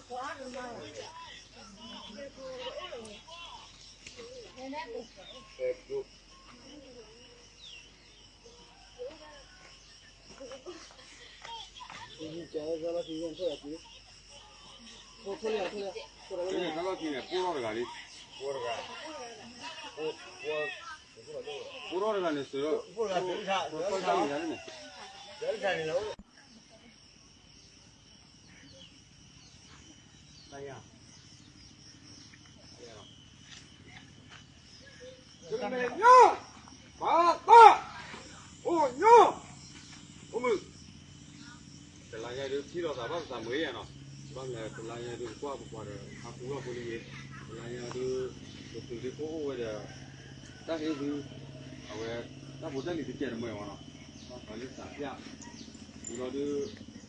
တၢ်လီၢ်ခံန့ၣ် ပိၢ်ထီၣ်တဂၤလံ, ပိၢ်ထီၣ်တဂၤန့ၣ် စၢၤ, ပိၢ်ထီၣ်တဂၤန့ၣ် တမဲာ်ညါ, ပၢ်သၣ်, အိၣ်ညါ, အိၣ်မုာ်, တလါညါဒုး ထံၣ်လိာ်သးဘၣ်ပသးမုာ်ယါနီၤ, ဘၣ်မနုၤ တလါညါဒုး ပကွၢ်ပပှၤဒီး ဟးဃုထီၣ်ဖိလံ, တလါညါဒုး ပသုးဒ့ခိၣ်အိၣ်ဝဲဒီး တၢ်ဟ့ၣ်သု, အဝဲ တၢ်ဖိတၢ်လံၤတကဲးတမှဲၤဝဲနီၤ, ဘၣ်ဃးလၢသးပျၢ်, ဒီးဒုး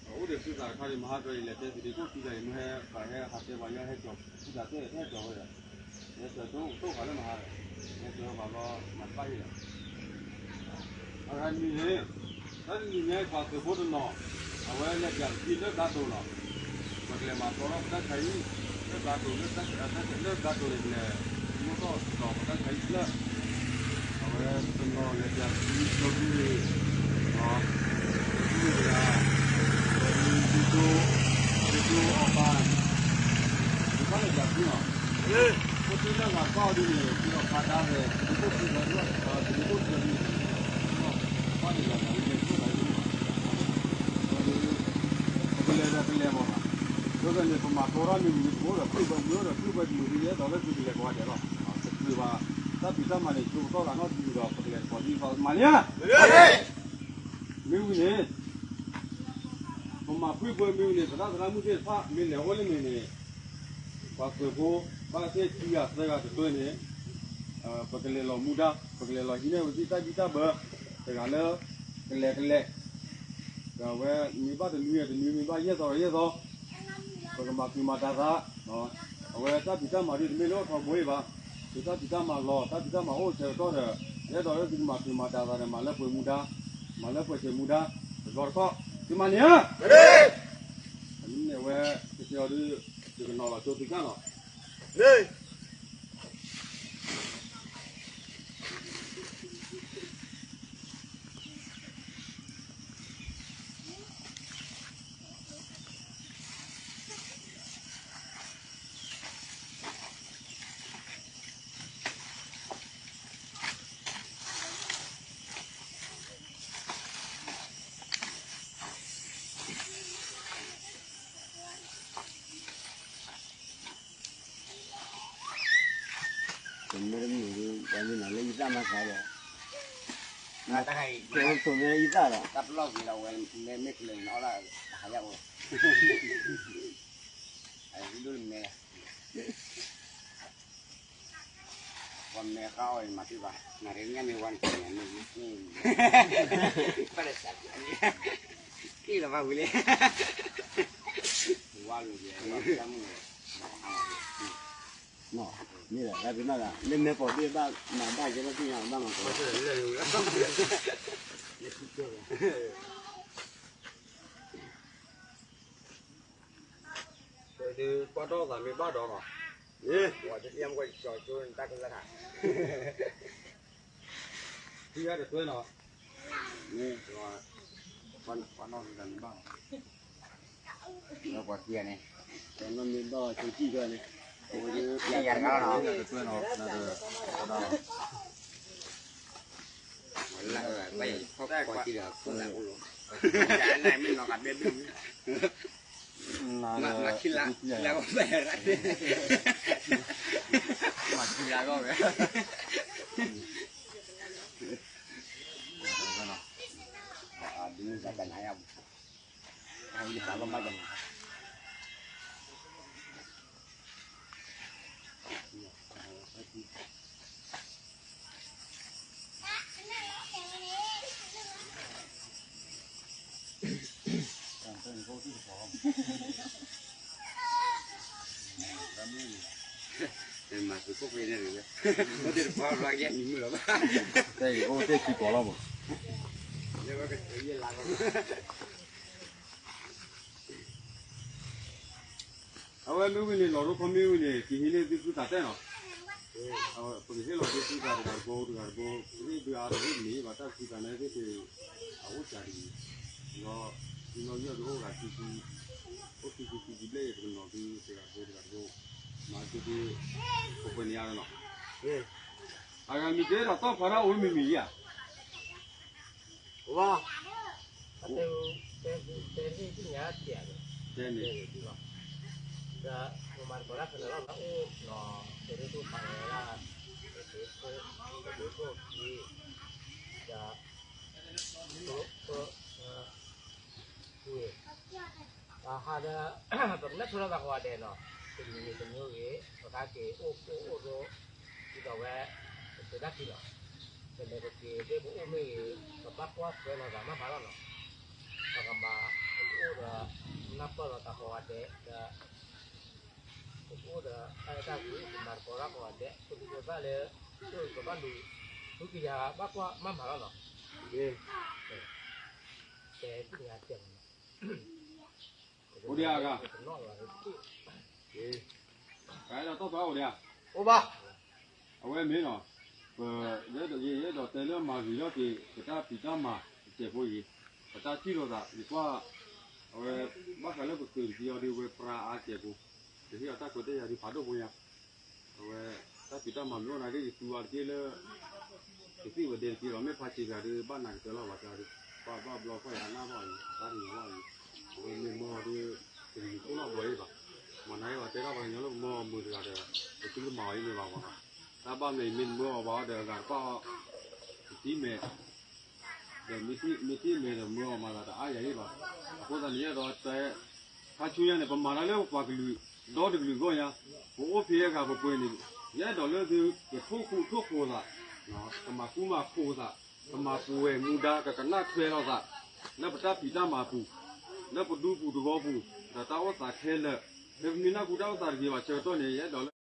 အိၣ်ဒီးသုသးတခါဒီး မဟါတြီအံၤ လဲၤတဲသုးဒ့ခိၣ် သုသးအံၤမ့ၢ်ဟဲ ပှၤဟဲဟးတဲပှၤညီ ဟဲကၠီၤ သုသးတဲဟဲကၠီၤဝဲဒီး ဟဲကၠီၤတိၢ်တိၢ်ဃာ်လၢမဟါဒီး ဟဲကၠီၤပှၤဘျီ မၤတဘၣ်ဟ့ၣ်ဒီး အဂၤနံၤန့ၣ် တၢ်တနံၤညါ ပှၤသုးဖိတနီၤ အဝဲလဲၤပၠးပသံလၢဘျါတိၤနီၤ, ပကလဲၤမၤသီထီၣ်ပတၢ်ခါအံၤ လၢဘျါတိၤ လၢဘျါတိၤန့ၣ် ပလဲၤမိၣ်ထီၣ်ကဒီးပတၢ်ခါအံၤတဖျၢၣ်, အဝဲတနီၤလဲၤပၠးပသံ ကၠီဒူန့ၣ် ကၠီဒူန့ၣ်တဂၤ, ကၠီဒူ ကၠီဒူ အီၣ်ဘၣ် သုးပာ်လၢပၠးသုနီၤ, ဖိသၣ်လၢအဂၤကီၢ်ဒ်န့ၣ် သုးအီၣ်ဖးဒါဖဲ သုးခိၣ်သုးလီၤဒုး သုးခိၣ်သုးလီၤဒုး ပာ်လၢပၠးသုန့ၣ် ပကလဲၤဒီးကလဲၤမးဘၣ်, ဒီးန့ၣ် ပမၤသီထီၣ်မ့ၢ်ဝံၤန့ၣ် ပအိၣ်ဒီးဖုၣ်ဘၣ်မုာ်ဒီးဖုၣ်ဘၣ်မုာ်ဒ်ယဲဒီးလၢသုးကလဲၤကိးဂၤဒဲးလီၤ, တချုးဘၣ် တၢ်ဖံးတၢ်မၤန့ၣ် ဆိကတီၢ်လၢနီၢ်တဒုဒီး ပကလဲၤတကိးဒ်သိးမၤန့ၣ်ဧါ, မ့ၢ်ဝံၤန့ၣ် ပမၤဖုၣ်ပၢမ့ၢ်ဝံၤန့ၣ် ပသရၣ်သရၣ်မုၣ်သ့ၣ်တဖၣ် မ့ၢ်လဲၤအိၣ်လၢမ့ၢ်န့ၣ် ပှၤသုးဖိ ဘၣ်သ့ၣ်ခံဂၤသၢဂၤတတွဲန့ၣ် ပကလဲၤလီၤမူဒါ ပကလဲၤလီၤဟံးန့ၢ်ဝဲသ့ၣ်တၢ်ဘံၣ်တၢ်ဘၢ တဂၤလၢ ကလဲၤကလဲၤ ဒီးအဝဲ မ့ၢ်ဘၣ်တနွံတနွံ မ့ၢ်ဘၣ်ယဲၢ်သီယဲၢ်သီ ပကမၤဖံးမၤတၤသး အဝဲတၢ်ဖံးတၢ်မၤဒ်တမ့ၢ်လၢအိၣ်ထီဘိအံၤဘၣ်, သုတၢ်ဖံးတၢ်မၤလီၤ တၢ်ဖံးတၢ်မၤအိၣ်ဆၢကတီၢ်ဒီး ယအဲၣ်ဒိးလၢသုကမၤဖံးမၤတၤသးဒီး မၤလၢပှဲၤမူဒါ မၤလၢပှဲၤစၢၤမူဒါ တဘျီတခီၣ် သုမၤန့ၣ်ဧါ, အန့ၣ်ဝဲ ကစၢ်အီၤဒုး ယကနီၤလီၤကၠိသုကၣ်လီၤ. တမ့ၢ်တမ့ၢ်ဒီး ပှၤမ့ၢ်နၤလၢယသၣ်မၤသးဒီး တမ့ၢ်လၢယသၣ်ဒီး တၢ်ပလီၢ်က့ၤလီၤဝဲ မ့ၢ်မ့ၢ်ကျၢၤန့ၣ် အီၣ်ဒၣ်ဟးယၣ်အိၣ် အဒိၣ်မဲ ပှၤမဲာ်ဃါအီၤန့ၣ် မၤသ့ဘၣ် နၤရ့ညါမ့ၢ်ဝါန့ၣ် ပှၤမဲာ်န့ၣ် ပၢ်လၢစး က့ၣ်လီၤဘၣ်ဝံၤလံ ဝါလိၤက့ၤ ဝါတၢ်မုၣ် မ့ၢ်လၢ လၢမဲာ်ပိာ်ဘ့ၣ်ဘၣ် မၤဘၣ်ကဲလၢသ့ၣ်ညါဘၣ်မၤပိာ် ပှၤတသ့ၣ်ညါမ့ၢ်ဘၣ်ဒီးလီၤ ပှၤတသ့ၣ်ညါမ့ၢ်ကီၢ်ကၠိတၢ်ကလၢာ်ခါ ထံၣ်ရတတွဲနီၤ ပှၤနီၢ်တသ့ၣ်ညါမ့ၢ်ဘၣ်လီၤ လၢပှၤခံဂၤန့ၣ် ပှၤနီၢ်မ့ၢ်ဘၣ်ကၠိကံၢ်ကၢန့ၣ် ပှၤတသ့ၣ်ညါတတွဲနီၤ လၢပှၤ မၤခံလၢ လၢဘဲရၣ် မၤခံလၢဘဲရၣ် ဒ်န့ၣ် တၢ်ကနၣ်ယါ အဝဲတၢ်လီၤမၢ်ကနၣ်မၤသုးခိၣ်ဖဲန့ၣ် တၢ်အိၣ်တ့ၢ်ခံပီၤလီၤမး လၢဝဲကတၢၢ်ယဲၢ်လါလီၤ အဝဲမ့ၢ်ဝံၤန့ၣ် လီၤရိခီမ့ၢ်ဝံၤန့ၣ် ကဟံးန့ၢ်သုသူၣ်သးတဲနီၤ, ပကဟ့ၣ်လီၤသုသူၣ်သးတဂၤတဘိတဂၤတဘိ, ဟ့ၣ်ဒုးအါတဟ့ၣ်မ့ၢ်ဘၣ်တၢ်သံသးန့ၣ်သ့ၣ်သ့ၣ်, အအိၣ်စးဒ်အံၤ, ဒီး သုနီၣ်ဂံၢ်အီၤဒုးအိၣ်ဂၤခံဆံ, အိၣ်ခံဆံခံဆံဘျဲၣ်အံၤ ပကနီၤသုတဂၤတဘိတဂၤတဘိ, မၤသုဒုး, ပပှဲၤန့ၢ်အါလီၤနီၤ, အဂၤမံၤကဲဒီးသီၣ်ဖးဒၣ်အိၣ်မံၤမံၤဧါ ဝါ, တဲ, တဲသ့ၣ်ညါတၢ်န့ၣ်, တဲန့ၣ်, ဒီး ပမၤသကိးတၢ်ခဲလၢာ်လီၤ အိၣ်နီၤ, တဲဒိၣ်ဒိၣ်ဖးဝဲဒၣ်, တဲဒိၣ်ဒိၣ်ဖး, ဒီး, ဝ့ၢ် ပဟးဒီး, ပကနၢ်ဆိထီၣ်သးကိးဂၤဒဲးနီၤ, တမံၤဂ့ၤတမံၤဂ့ၤ ပကဟဲက့ၤအိၣ်အိၣ်အိၣ်ဒိ, ဒ်သိးဝဲ, ပသုးတၢ်ခံလီၤ, ပလဲၤပက့ၤသ့ၣ်ပအိၣ်မ့ၢ်ဂ့ၤ, ပဘၣ်ကွၢ်ထွဲလီၤသးမးမးလီၤနီၤ, ပကမၤ, ပကအိၣ်ဒီး, နၢ်ပၢၢ်လီၤသးကိးဂၤဒဲးဒီး, ပကအိၣ်ဒီးတၢ်အဲၣ်တၢ်ကွံ ပမၤသကိးတၢ်ကိးဂၤဒဲး ပလူၤပသးလၢ, ပဘၣ်လူၤ, ဖုကယၤဘၣ်ကွၢ်မးမးလီၤနီၤ, တဲသ့ၣ်ညါတၢ်န့ၣ် အိၣ်ဒံးဧါ, ကဲဒီးတီၢ်ဖးအိၣ်ဒံးဧါ, အိၣ်ဘၣ်, အဝဲမ့ၢ်နီၤ, ပ, ယအဲၣ်ဒိးတဲလၢမၤဂ့ၤထီၣ်က့ၤ ပတၢ်ဖံးတၢ်မၤအစဲးဖိအံၤ, ပတၢ်ထံၣ်လိာ်သး ယကွၢ်, အဝဲ, ဘၣ်ဃးလၢပသုးတသံအီၤဒုး ဝဲပြးအါစဲးဖိ, ပဟ့ၣ်အီၤတၢ်ခွဲးတၢ်ယာ်ဒုးဖးဒိၣ်ဖိညါ အဝဲ, တၢ်ဖံးတၢ်မၤမ့ၢ်အိၣ်နာ်က့ ယသူအီၤတက့ၢ်လၢ, ကသံၣ်ဝဲဒဲးတက့ၢ်လီၤ မ့ၢ်ဖးစံးတဂၤဒီး ဘၣ်နၤကတၢၢ်လီၤဘၣ်တၢ်ဒီး, ဘၣ်ဘျီဖီၣ်ယၤနၢ်ဘၣ်အံၤ တၢ်တညီဘၣ်အံၤ, အဝဲမ့ၢ်မၢအီၤဒီး, တနံၤခိၣ်လီၤဘျီအံၤဘၣ်, မၤနၤအံၤဘၣ်တဲတၢ်ပှၤကညီလၢပမၢအီၤမုာ်တဂၤဒီး, ပသုတမၤအီၤအံၤန့ၣ်ဘၣ်ဘၣ်, တၢ်ဘၣ်မနုၤအံၤ မ့ၢ်တမၢအီၤဘၣ်ဒီးအဂၤတဘၣ်အီၤ, တထံၣ်မဲာ် ဒီးမ့ၢ်ထံၣ်မဲာ်ဒီးမၢအီၤမၤသးတအါယၤဟ့ၣ်ဘၣ်, အဃိသတးန့ၣ် ယအဲၣ်ဒိးတဲ, ခါဆူညါန့ၣ် ပမၤတၢ်လၢပပှၤကလုာ်, ဒီတကလုာ်အဂီၢ်ညါ, ပအိၣ်ဖဲအဂၤပပှဲၤန့ၣ်, ယအဲၣ်ဒိးလၢသု, ကထိၣ်ဃူထိၣ်ဖိးသး, ကမၤဃူမၤဖိးသး, ကမၤပဝဲၢ်မူဒါ ကကနၣ်ထွဲလိာ်သး, လၢပတၢ်ဖံးတၢ်မၤပူၤ, လၢပဒူပူၤတဂီၤပူၤ, ဒီးတၢ်အိၣ်သးခဲလၢာ်, လၢပမ့ၢ်နၢ်ဟူတၢ်အိၣ်သးတဂ့ၤဘၣ်ဆၢကတီၢ်န့ၣ် ယအဲၣ်ဒိးလၢ